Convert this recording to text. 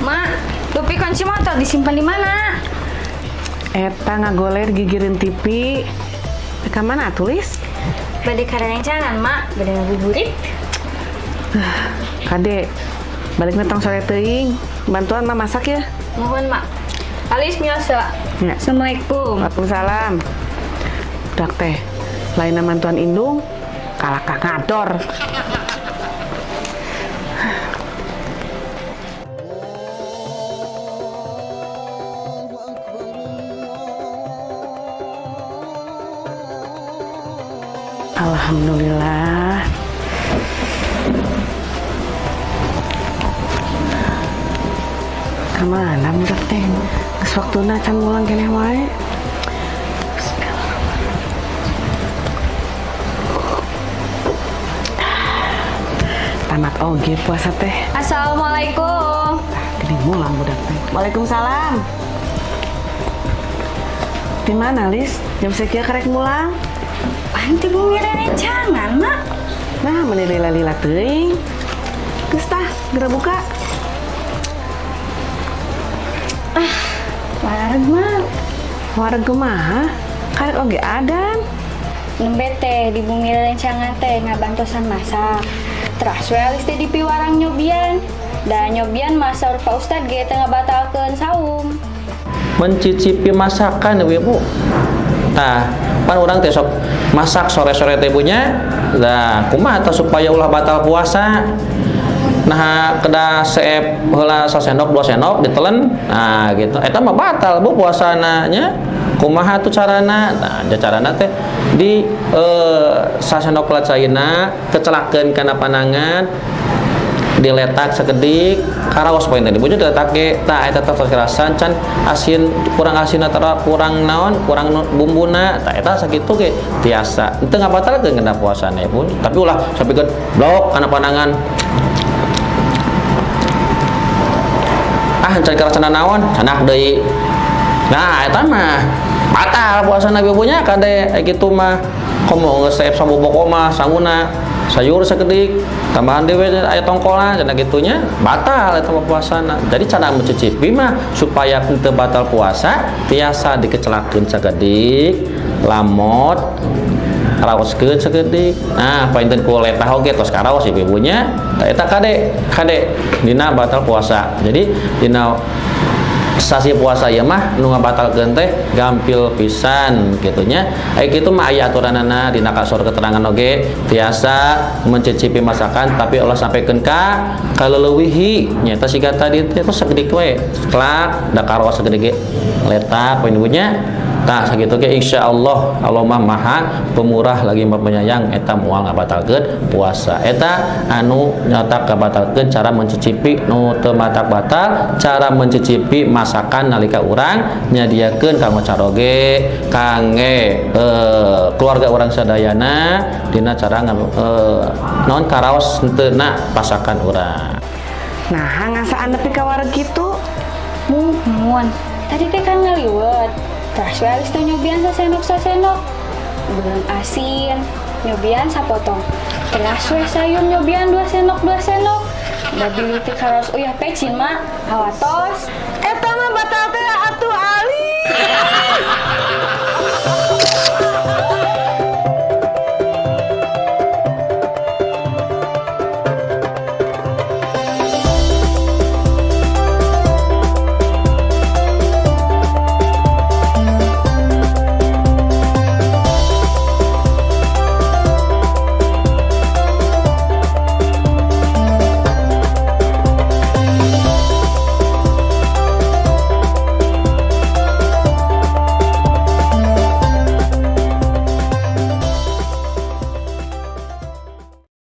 Mak, dupi kunci motor disimpan di mana? Eta ngagoler gigireun TV. Ka mana tulis? Bade ka rencangan, Mak. Bade ngabuburit. Kade, balikna tong sore teuing. Bantuan Mak masak ya. Mohon, Mak. Alis miasa. Ya. Assalamualaikum. Waalaikumsalam. Budak teh, lain mantuan indung, kalah ka ngador. Alhamdulillah. Kemana budak teh? Geus waktuna can mulang keneh wae. Tamat oge puasa teh. Assalamualaikum. Gini mulang budak teh. Waalaikumsalam. Di mana, Lis? Jam sekian karek mulang. Pan ti bumi rencangan, Mak. Nah, meni lila-lila teuing. Geus tah, geura buka. Wareg, Mak. Wareg kumaha? Karek oge adan. Nembe teh di bumi rencangan teh ngabantosan masak. Teras we alis teh dipiwarang nyobian. Da nyobian mah saur Pak Ustad ge teu ngabatalkeun saum. Mencicipi masakan, ibu-ibu. Nah, pan urang teh sok masak sore-sore teh punya. Nah, kumaha tah supaya ulah batal puasa? Nah, kedah seep heula sasendok dua sendok ditelen. Nah, gitu. Eta mah batal, Bu, puasana nya. Kumaha tuh carana? Nah, carana teh di sasendok pelat caina kecelakeun kana panangan, diletak sekedik karaos poin tadi bujur diletak ge tah eta teh tos kerasan can asin, kurang asin atau kurang naon, kurang bumbuna, tah eta sakitu ge tiasa teu ngabatalkeun kana puasana pun. Tapi ulah sampekeun blok kana panangan, ah can kerasan naon, canak deui. Nah, eta mah batal puasana ibunya kade. Kitu mah komo geus seep saboboko mah sanguna sayur sekedik tambahan dewe aya tongkolan cenah gitunya, batal eta mah puasana. Jadi cara mencicipi mah supaya teu batal puasa tiasa dikecelakeun sakedik, lamot raoskeun sakedik. Nah, painten ku letah oge tos karaos ibu-ibunya. Tah, eta kade kade dina batal puasa. Jadi dina sasi puasa ieu mah nu ngabatalkeun teh gampil pisan gitunya. Aya kitu mah aya aturanana dina kasur keterangan oge tiasa mencicipi masakan, tapi ulah sampaikeun ka kaleuwihi nyaeta siga tadi teh tos sakedik we klak da karaos sakedik ge letak poin ibunya. Tah, sakitu ge insyaallah Allah mah maha pemurah lagi maha penyayang, eta moal ngabatalkeun puasa. Eta anu nyata kabatalkeun cara mencicipi nu teu matak batal, cara mencicipi masakan nalika urang nyadiakeun kanggo caroge, kangge keluarga urang sadayana dina cara naon karaos henteu na pasakan urang. Nah, ngasaan nepi ka wareg kitu? Muhun. Tadi teh kan ngaliwet. Terus we alis teh nyobian sasendok-sasendok. Belum asin, nyobian sapotong. Terus we sayur nyobian 2 sendok 2 sendok. Da bilih teh karaos uyah pecin, Mak. Hawatos.